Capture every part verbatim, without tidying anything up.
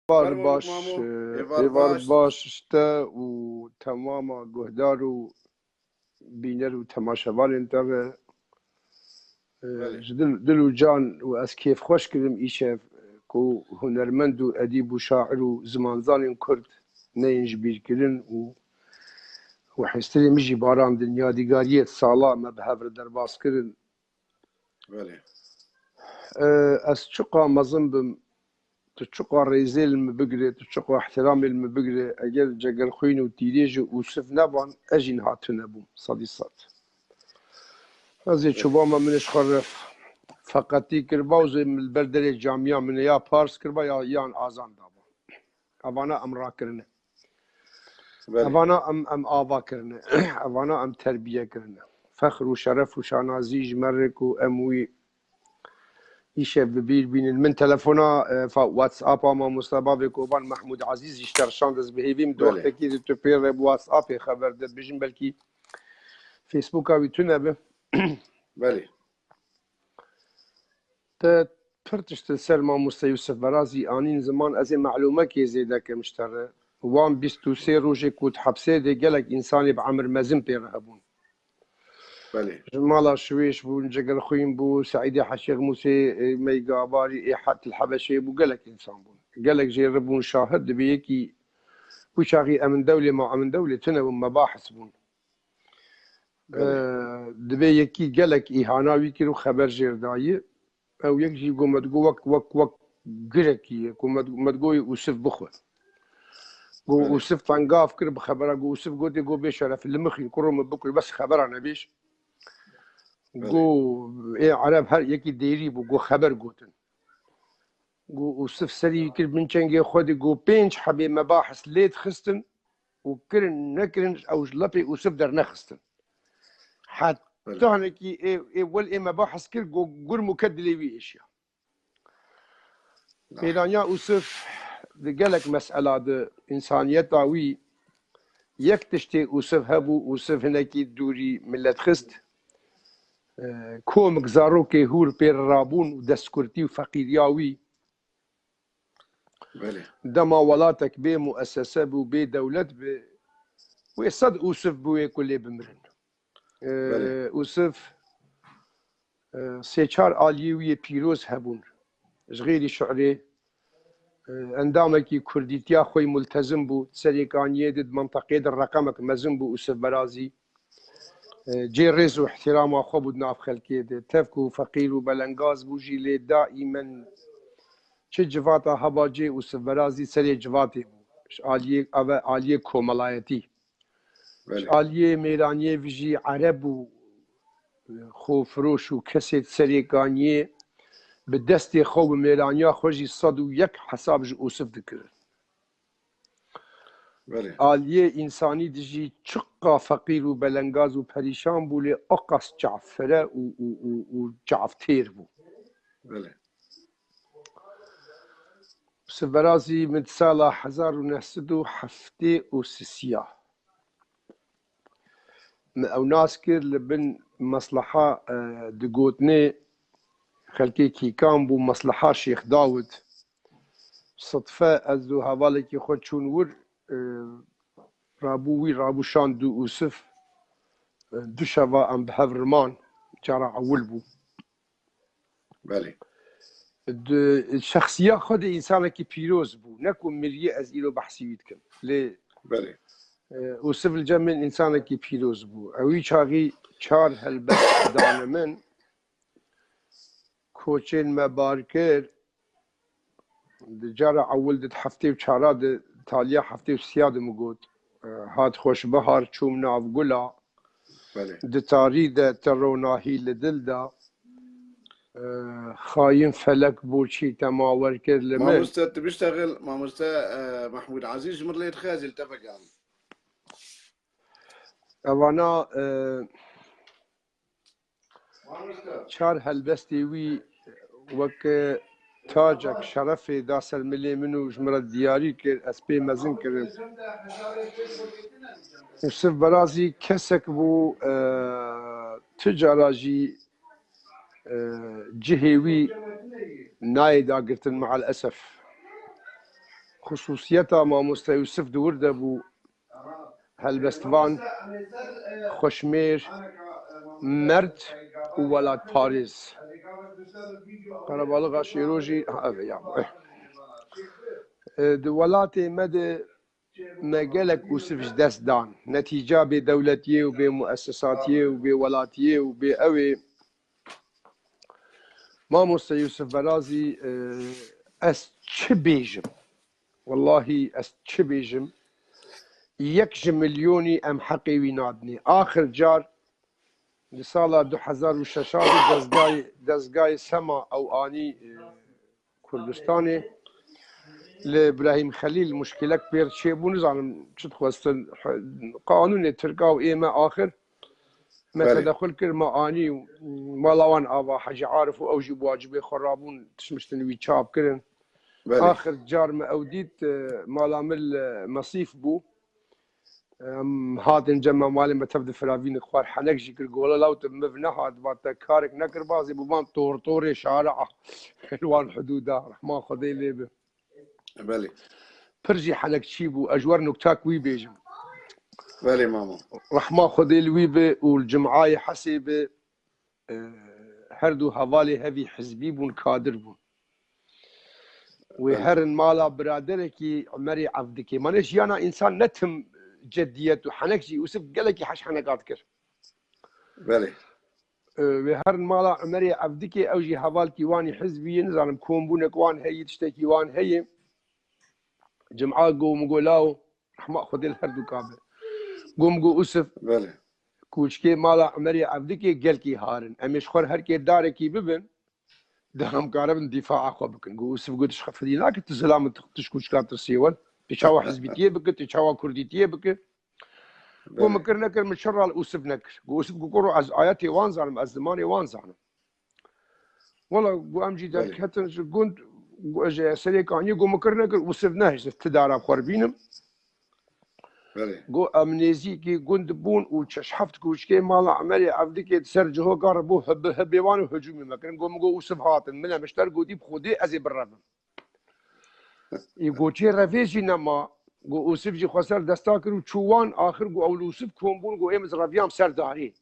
Êvar baş, Mamo. E, êvar baş te û temama guhdar û bîner û temaşevanên te ve. E, Belê. Ji dil, dil û can û ez kêfxweş kirim îşev ku hunermend û edîb û şair û zimanzanên Kurd neyên ji bîr kirin û, û hêstirê min jî barandin, yadîgariyê sala me bi hev re derbas kirin. Belê. E, ez çiqa mezin bim, tu çiqa rêzê li min bigire, tu çiqa ihtiramê li min bigire, eger cegerxwîn û tîrêj û Ûsif neban, ez jî niha tu nebûm, sedî sed. Ez ê çûbama min ji xwe re feqetî kiriba û zê min li ber derê camiya min ya pars kiriba ya yan azan daba. Evana em rakirine. Belê. Evana em, em ava kirine. Evana em terbiye kirine. Fexr û şeref û şanazî ji me re ku em wî îşev bi bîr bînin. Min telefona, e, fa-, WhatsApp-a mamoste bavê Koban Mehmûd Ezîz jî ji te re şand, ez bi hêvî min Belê. Wextekî di tu pê re bi WhatsApp-ê xeber de bijim, belkî Facebook-a wî tune be. Belê. Te pir tişt li ser mamoste Yûsif Berazî anîn ziman, ez ê melûmekê zêde kim ji te re. Wan bîst û sê rojê ku di hepsê de gelek însanê bi emir mezin pê re hebûn. Belê. Ji mala Şiwêş bûn, Cegerxwîn bû, Seîdê Heşîxmûsê, e, Meyga Abarî, ê het li Hebeşê bû, gelek însan bûn. Gelek jê re bûn şahid, dibê yekî wî çaxî Emin Dewlê ma Emin Dewlê tune bûn, mebahis bûn. Belê. E, dibê yekî gelek îhana wî kir û xeber jêr dayî. Ew yek jî got, me digot wek, wek, wek girekî ye. Got, me, me digot yê Ûsif bixwe. Got, Belê. Ûsif tengav kir bi xebera, got, Ûsif gotê, got, bê şeref, li min xîn, kuro min bikul, bes xebera nebêj. Belê. Got, ê Ereb her yekî dêrî bû, got, xeber gotin. Got, Ûsif serî kir bin çengê xwe de, got, pênc hebê mebahis lê dixistin û kirin nekirin, ew ji lepê Ûsif dernexistin. Heta Belê. Hinekî ê, ê wel ê mebahis kir, got, gurm û ke dilê wî êşiya. Nah. Mêraniya Ûsif di gelek mesela de însaniyeta wî, yek tiştê Ûsif hebû, Ûsif hinekî dûrî milet xist. E, komik zarokê hûr pê re rabûn û destkurtî û feqîriya wî. Belê. Dema welatek bê muessese bû, bê dewlet bi, wê sed Ûsif bû yê ku lê bimirin. E, Belê. Ûsif, e, sê çar aliyê wî yê pîroz hebûn. Ji xêrî şi'rê, e, endamekî kurdîtiya xwe yî multezim bû. Serêkaniyê di, di menteqeyê de reqemek mezin bû Ûsif Berazî. E, cê rêz û ihtirama xwe bû di nav xelkê de. Tev ku feqîr û belengaz bû jî, lê daîmen çi civata heba cê Ûsif Berazî serê civatê bû. Ji aliyê, eve aliyê komelayetî. Belê. Ji aliyê mêraniyê vî jî Ereb û xwefiroş û kesê serêkaniyê bi destê xwe û mêraniya xwe jî sed û yek hesab ji Ûsif dikirin. Belê. Aliyê însanî de jî çiqa feqîr û belengaz û perîşan bû, lê oqas çavfire û, û, û, û çavtêr bû. Belê. Ûsif Berazî min di sala hezar û neh sed û heftê û sisiya. Min ew nas kir li bin mesleha, e, digotinê xelkê Kîkan bû, mesleha Şêx Dawid. Sidfe ez û hevalekî xwe çûn wir, e, rabû wî, rabû şand û Ûsif, e, du şeva em bi hev riman, cara ewil bû. Belê. Di şexsiya xwe de însanekî pîroz bû. Ne ku miriye ez îro behsî wî dikim. Lê, Belê. e, Ûsif li cem min însanekî pîroz bû. Ewî çaxî çar helbest dane min. Koçên me bar kir. Di cara ewil de di heftê û çara de, taliya heftê û siya de min got, e, hat xweş bihar, çûm nav gula. Belê. Di tarî de te ronahî li dil da. E, xayîn felek boçî te mawer kir li min. Mamoste, tu biştexil, mamoste, e, Mehmûd Ezîz ji min lê dixe, ez ê li te vegerim. Evana, e, çar helbestê wî weke tacek şerefê da ser milê min û ji min re diyarî kir, ez pê mezin kirim. Yûsif Berazî kesek bû, e, tu cara jî, e, cihê wî nayê dagirtin meal esef. Xusûsiyeta mamoste Yûsif di wir de bû, helbestvan, xweşmêr, merd û welatparêz. Qerebalixa Şêro jî, ha, ev e ya. E, di welatê me de me gelek Ûsif ji dest dan. Netîca bêdewletiyê û bêmuesesatiyê û bêwelatiyê û bê ew ê. Mamoste Yûsif Berazî, e, ez çi bêjim? Wellahî ez çi bêjim? Yek ji milyonî em heqê wî nadinê. Axir car di sala du hezar û şeş de dezgayê, dezgayê Sema ew anî, e, Kurdistanê. Li Îbrahîm Xelîl muşkilek pêr çêbû, nizanim çi dixwestin. Qanûnê Tirka û ê me axir me Belê. tedexul kir, me anî û mala wan ava Hecî Arif û ew jî bi wacibê xwe rabûn, tişmiştin wî çap kirin. Belê. Axir car me ew dît, e, mala min li Mesîf bû. Em hatin cem me malê me tev difiravînin, xwar henek jî kir, gola law tu miv nehat, va te karek nekir, bazê biban tor torê şara li wan hudûda, rehma Xwedê lê bi. Belê. Pir jî henekçî bû, ez ji wer nuktak wî bêjim. Belê mama. Rehma Xwedê li wî bi û li Cum'ayê Hesê bi, e, her du hevalê hevî hizbî bûn, kadir bûn. Wê Belê. herin mala biraderekî Umerê Evdikê. Mane jiyana însan ne tim ceddiyet û henek jî, Ûsif gelekî heş heneka dikir. Belê. E, wê herin mala Umerê Evdikê, ew jî hevalkî wanî hizbî ye, nizanim kombûnek wan heye, tiştekî wan heye. Cum'a go min go law, rehma Xwedê li her du ka be. Go min go Ûsif, Belê. kûçkê mala Umerê Evdikê gelkî harin. Em ê ji xwe re her kê darekî bibin, di em karibin dîfaa xwe bikin. Go Ûsif go tu ji xwe fedî nake, tu zilam tu, tu ji kûçka tirsê wel. Tu çawa hizbîtiyê bike, tu çawa kurdîtiyê bike. Go Belê. min kir nekir, min şerra li Ûsif nekir. Go Ûsif go kuro ez ayetê wan zanim, ez zimanê wan zanim. Wala go em jî Belê. derketin ji gund, go ez ê Serêkaniyê, go min kir nekir, Ûsif nehişt, ti dara xwe re bînim. Belê. Go em nêzîkî gund bûn û çeş heft kûçkê mala Emerê Evdikê di ser cihoka re bû, hibi, hibê wan û hicûmê me kirin. Go min go Ûsif hatin, min em ji te re gotî bi Xwedê ez ê birevim. Ê go çê revê jî nema, go Ûsif jî xwe ser desta kir û çû wan, axir go ew li Ûsif kom bûn, go êm ez reviyam ser darê.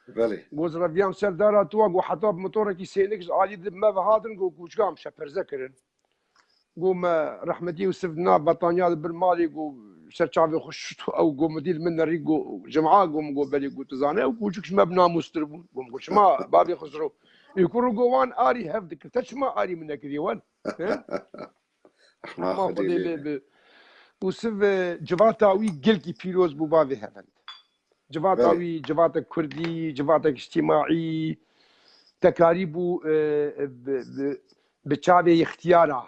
Belê. Go ez reviyam ser dara tu wa, go heta bi motorekî sênik ji alî di me ve hatin, go kûçika em şeperze kirin. Go me rehmetî Ûsif di nav betaniya di bir malê, go ser çavê xwe şut, ew go min dî li min nerî, go Cuma, go min go belê, go tu zane ew kûçik ji me bi namûstir bûn. Go min go çima bavê Xizro? Ê kuro go wan arî hev dikir. Te çima arî min nekiriye wan? He? Rehma Xwedê lê bi. Ûsif, e, civata wî gelkî pîroz bû bavê hevend. Civata Belê. wî, civatek kurdî, civatek îctîmaî, tekarî bû, e, e, bi, bi, bi çavê ixtiyara.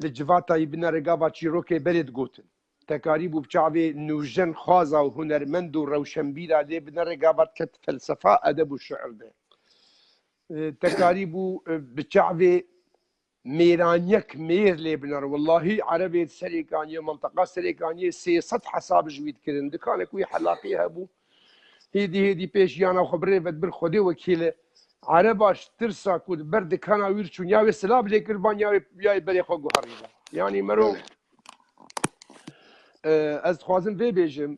Li civata wî binere gava çîrokê berê digotin. Tekarî bû bi çavê nûjen xwaza û hunermend û rewşenbîra lê binere gava diket felsefa, edeb û şiir de. E, tekarî bû, e, bi çavê mêraniyek mêr lê binere. Wellahî Erebê Serêkaniyê, menteqa Serêkaniyê sê sed hesab ji wî dikirin. Dikanek wî helaqî hebû. Hêdî hêdî pêş jiyana xwe birê vedibir, Xwedê wekîl e. Ereba ji tirsa ku di ber dikana wî re çûn, ya wê silav lê kir, ban ya wê, ya wê berê xwe guherî. Yanî mero, Belê. e, ez dixwazim vê bêjim,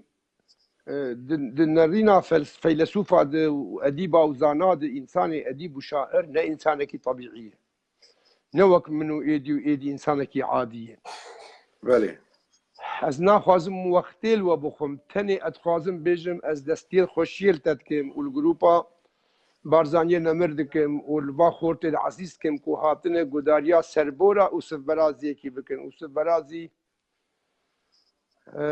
e, di, di nerîna fel-, feylesûfa de û edîba û zana de, însanê edîb û şair ne însanekî tebîî ye. Ne wek min û êdî û êdî însanekî adî ye. Belê. Ez naxwazim wextê li we bixwim. Tenê ez dixwazim bêjim, ez destiyê xweşiyê li te dikim û li grupa Barzaniyê Nemir dikim û li va xortê de ezîz dikim ku hatine gudariya serbora Ûsif Beraziyekî bikin. Ûsif Berazî, e,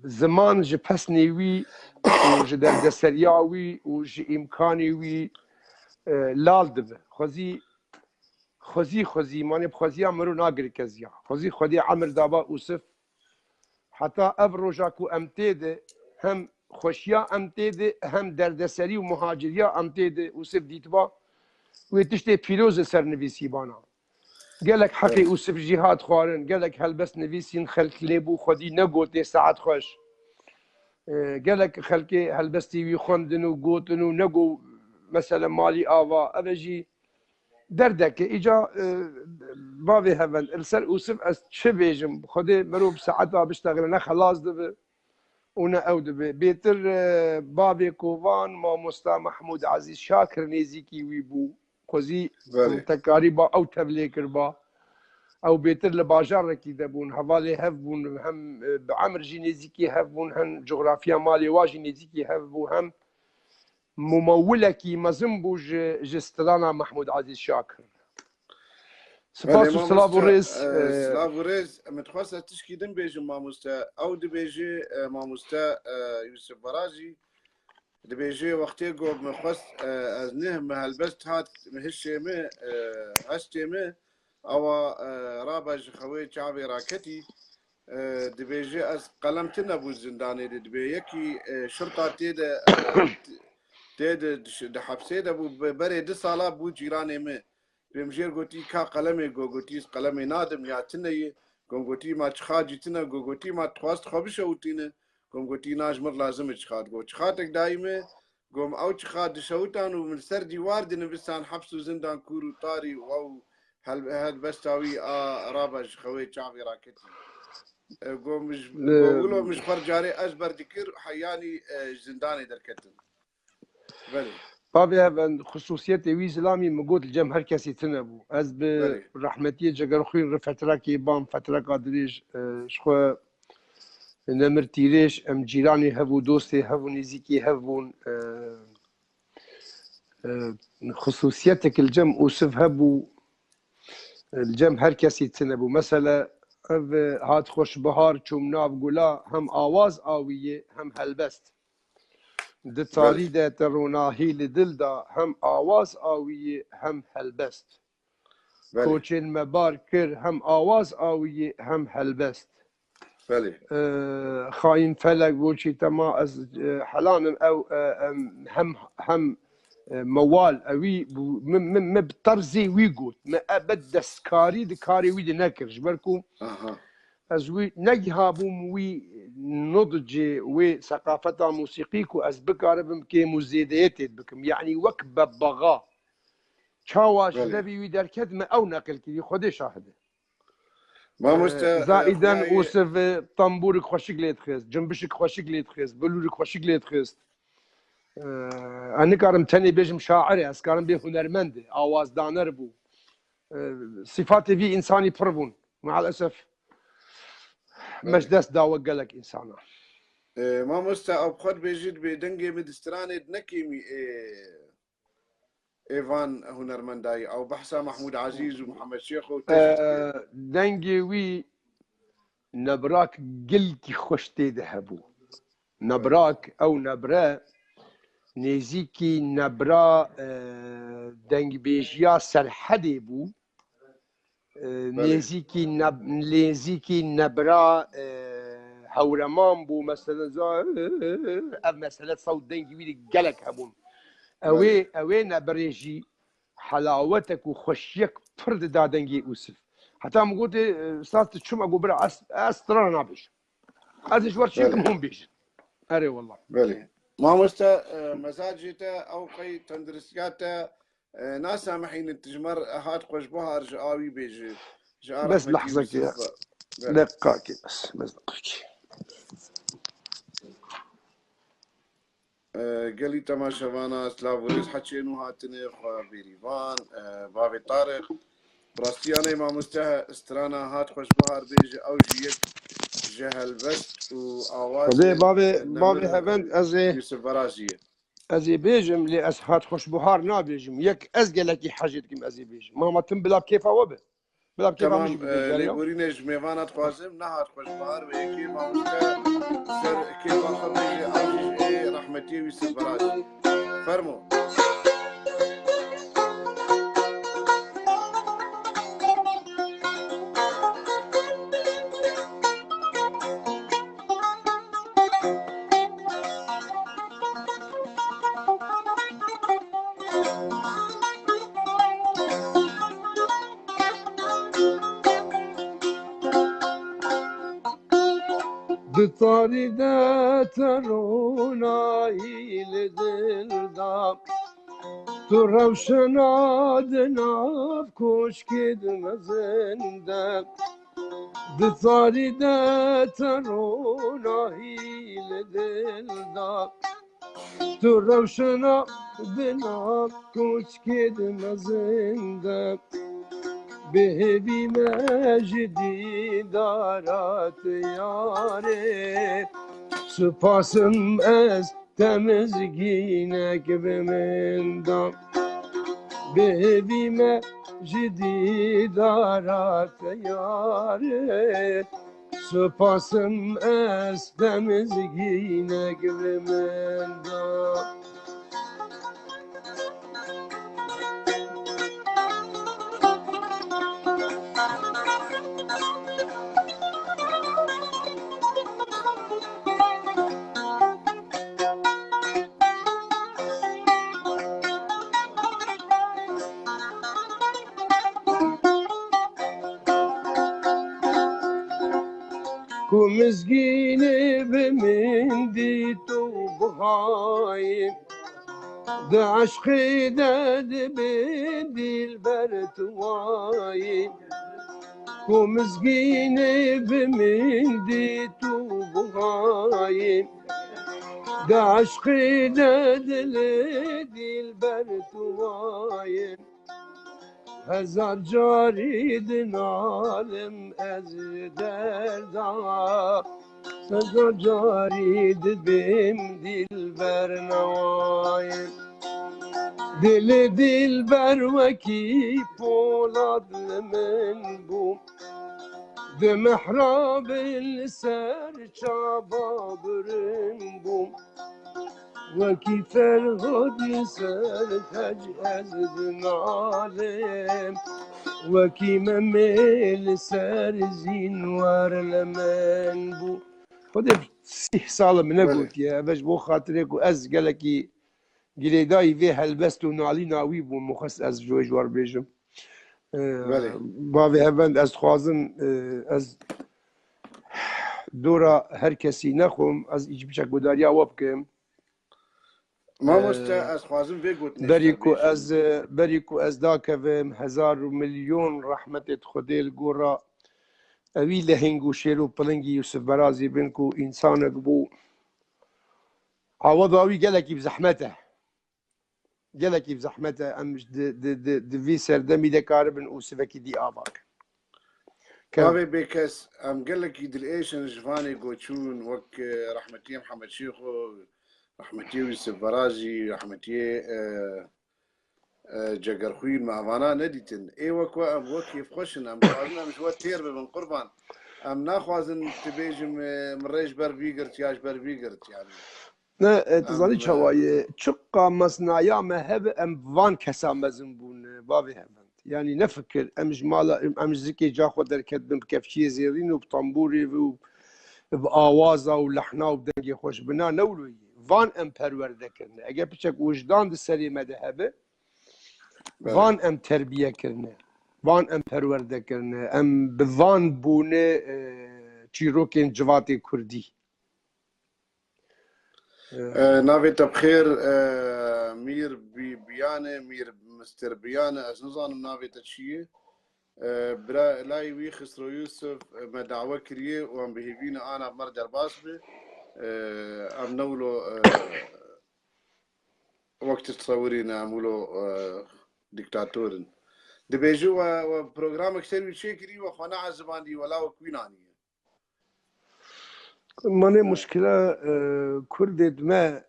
ziman ji pesnê wî û ji derdeseriya wî û ji îmkanê wî, e, lal dibe. Xwezî, xwezî, xwezî, manê bi xweziya miro nagire keziya. Xwezî Xwedê emir daba Ûsif. Heta ev roja ku em tê de, hem xweşiya em tê de, hem derdeserî û muhaciriya em tê de, Ûsif dîtiba, wê tiştê pîroz li ser nivîsîbana. Gelek heqê Evet. Ûsif jî hat xwarin, gelek helbest nivîsîn, xelk lê bû xwedî negotê saet xweş. E, gelek xelkê helbestî wî xwendin û gotin û nego mesele malî ava. Ev e jî derdeke. Îca, e, bavê heven, li ser Ûsif ez çi bêjim? Xwedê mirov saeta biştexile ne xelas dibe û ne ew dibe. Bêtir, e, bavê Kovan, mamosta Mehmûd Ezîz Şakir nêzîkî wî bû. Xwezî Belê. Te karîba ew tevlê kiriba. Ew bêtir li bajarekî de bûn. Hevalê hev bûn, hem, e, bi emir jî nêzîkî hev bûn, hem coxrafiya malê wa jî nêzîkî hev bû, hem mumewilekî mezin bû ji, ji strana Mehmûd Ezîz Şakir. Spas Belê, û silav û mamoste, rêz, e, e, silav û rêz. Min dixwest ez tişkî din bêjim, mamoste. Ew dibêje, e, mamoste, e, Yûsif Barajî, dibêje, wextê ku min xwest, e, ez neh min helbest hat hişê min, e, hestê min, ewa, e, rabe ji xewê çavê raketî. E, dibêje, ez qelem tune bû zindanê de, dibê yekî, e, şirta tê de, e, tê de, di hepsê de bû, be-, berê du sala bû cîranê min. Pê min jêr gotî, ka qelemê? Go gotî, ez qelemê nadim, ya tune ye. Gom gotî, ma çixa cî tune? Go gotî, ma dixwest xwe bişewitîne. Gom gotî, na ji mir lazim e çixa. Go çixatek dayî min, gom ew çixa dişewitan û min ser dîwar dinivîsan heps û zindan kûr û tarî û ew hel-, helbesta wî a rabe ji xewê çavê raketî. E, gom ji, Li- gom wilo min ji xwe carê ez berdikir, heyanî, e, ji zindanê derketin. Belê. Bavê hev, em, xisûsiyetê wî zilamî min got li cem her kesî tune bû. Ez bi Belê. rehmetiyê Cegerxwîn re fetrekê bam, fetreka dirêj, e, ji xwe nemir tîrêj, em cîranê hev û dostê hev û nêzîkê hev bûn. E, e, xisûsiyetek li cem Ûsiv hebû, e, li cem her kesî tune bû. Mesele ev, e, hat xweş bihar çûm nav gula, hem awaz a wî yê, hem helbest. Di tarî de te ronahî li dil da, hem awaz a wî yê, hem helbest. Belê. Koçên me bar kir, hem awaz a wî yê, hem helbest. Belê. Ee, xayîn felek, goçî te ma ez, e, helanim ew, e, em, hem, hem, e, mewal ewî bû, min, min, min bi terzê wî got. Min ebed destkarî di karê wî de nekir. Ji ber ku Aha. Ez wî negihabûm wî nudcê wê seqafeta musîqî ku ez bikaribim kêm û zêdeyê têd bikim. Yanî wek bebaxa. Çawa ji Belê. devî wî derket, me ew neqil kirî. Xwedê şahid e. Mamoste, Ee, e, Zaîden xweyayê Ûsiv, e, tambûrik xweşik lê dixist, cimbişik xweşik lê dixist, bilûrik xweşik lê dixist. Ee, ez nikarim tenê bêjim şair e, ez karim bê hunermend e, awazdaner bû. Ee, sîfatê vî însanî pir bûn. Maalesef. Belê. Me ji dest da wek gelek însana. Ee, mamoste, ew bi xwe dibêjî, dibê dengê min di stranê di nekêmî, ê, ê van hunermendayî. Ew behsa Mehmûd Ezîz û Mihemed Şêx û te jî dikir. Ee, dengê wî nebrak gilkî xweş tê de hebû. Nebrak, ew nebre nêzîkî nebra, e, dengbêjiya Serhedê bû. E, Belê. nêzîkî neb-, nêzîkî nebra, e, Hewreman bû, mesele za-, ev mesele sewt dengî wî de gelek hebûn. Ew ê, Belê. ew ê nebrê jî helawetek û xweşiyek pir dida dengê Ûsiv. Heta min gotê, e, Ustaz, tu çima got, bira, ez, ez strana nabêjim. Ez ji wer çêkim Belê. hûn bêjin. Erê wallah. Belê. Mamoste, e, mezacê te, ew qey tenduristiya te, e, nasamehînin, tu ji me re hat xweş bihar ji a wî bêjî. Ji a Bes rehmetî lehzekê Yûsif ya. Be-, Belê. Deqakê bes, bes deqakê. E, gelî temaşevana, silav û rêz heçê nû hatine, xwe bêrîvan, e, bavê Tariq. Bi rastî yanê mamoste strana hat xweş bihar bêje, ew jî yek ji helbest û awazê Xwedê bavê, nemir bavê hevend ez ê, Yûsif Barajî ye. Ez ê bêjim, lê ez hat xweş bihar nabêjim. Yek ez gelekî hejê dikim ez ê bêjim. Mama tim bila kêfa we be. Bila kêfa Tamam, min jî e, bibêje, ya. Lêborînê ji mêvana dixwazim, nehat xweş bihar ve yekê mamoste ser kêfa xwe bêje, ew jî ji ê rehmetiyê wî Yûsif Barajî. Fermo. Di tarî de te ronahî li dil da. Tu rewşena di nav koşkê di mezin de, di zarî de te ronahî li dil da. Tu rewşena di nav koşkê di mezin de, bi hêvî me ji dîdara te yarê. Sipasim ez te mizgînek bi min da. Bi hêvî me ji dîdara te yarê. Sipasim ez te mizgînek bi min da. Ku mizgînê bi min dît û buhayî, di eşqê de dibê dîlber tu wayî. Ku mizgînê bi min dît û buhayî, di eşqê de dilê dîlber tu wayî. Hezar carî dinalim ez ji derda, hezar carî dibêm dîlber newayê. Dilê dîlber wekî polat li min bû, di mihrabê li ser çava birin bû. Wekî Ferhad li ser hec ez dinalim, wekî Memê li ser zînwer li min bû. Xwedê sîh sal min Belê. negotiye. Ev ji bo xatirê ku ez gelekî girêdayî vê helbest û nalîna wî bûm, min xwest ez ji wê ji we re bêjim. Ee, Belê. Bavê Hevend, ez dixwazim, e, ez dora her kesî nexwim, ez îç biçek godariya we bikim. Mamoste, Ee, ez xwazim vê gotinê berî ji te ku bêjim. ez, e, berî ku ez dakevim, hezar û milyon rehmetê Xwedê li gora ewî lehîng û şêr û pilingî Yusuf Berazî bin ku însanek bû. Awada wî gelekî bi zehmet e. Gelekî bi zehmet e. Em ji di, di, di, di vî serdemî de karibin û sivekî dî ava kin. Ke- Bavê bêkes, em gelekî dilêş in ji vanê goçûn, wek, e, rehmetiyê Mihemed Şêxo, rehmetiyê Yusuf Berazî, rehmetiyê, e, e, Cegerxwîn, me evana nedîtin. Ê wek we em wek kêfxweş in, em dixwazin em ji we têr bibin, qurban. Em naxwazin tu bêjim, e, min rê ji ber vî girt ya ji ber vî girt, yani. Ne, e, tu Em, zanî e, çawa ye? Çiqa mesnaya me hebe, em van kesa mezin bûn, e, bavê Hevend. Yani nefikir, em ji mala, em, em ji zikê ca xwe derketibin, bi kefçiyê zêrîn û bi tambûrê ve û bi awaza û lehna û bi dengê xweş bina, ne wilo ye. Van em perwerde kirine. Eger piçek wijdan di serê me de hebe, Belê. van em terbiye kirine. Van em perwerde kirine. Em bi van bûne, e, çîrokên civatê kurdî. E, navê te bi xêr, e, Mîr Bi-, Biyane, Mîr Mister Biyane, ez nizanim navê te çi ye. E, bira, layê wî Xisro Yusuf, e, me dawe kiriye û em bi hêvî ne ana bi me re derbas be. E, em ne wilo, e, wek tu tesewirî ne, em wilo, e, dîktator in. Dibêje we, we programek ser wî çêkirî, we xwe neezibandî, we lawek wî naniye. Mane muşkile, e, Kurdê di me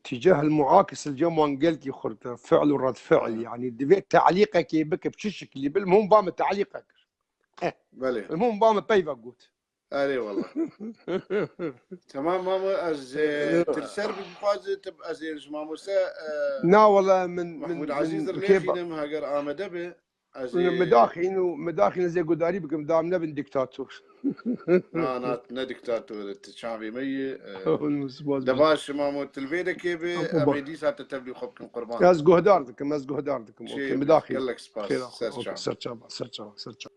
tîcah el muakis el cem wan gelkî xurt e, fi'l û red fi'l, Evet. yani divê te'lîqekê bike bi çi şiklî bil, hûn ba min te'lîqe kir. Eh, Belê. hûn ba min peyve got. Erê wala. Tamam mamo, ez, e, Evet. tu li ser bixwaze, tu, ez ê ji mamoste, e, Na wala min, min, Mahmud Ezîz min re kêfa- nêxînim, heger amade be. Ez ê Min daxîn û min daxîn ez ê gudarî bikim, da em nebin diktator. Na, na, ne diktator, tu çavê me yî, e, Hûn spas de bikin. Baş, mamo, tu li vê dekê be, Apo em bak. ê dîsa te tevlî xwe bikin qurban. Ez guhdar dikim, ez guhdar dikim. Çê Okey, bi, min daxîn. Gelek spas, Xêra, ser okey, çav. ser çava, ser çava, ser çava.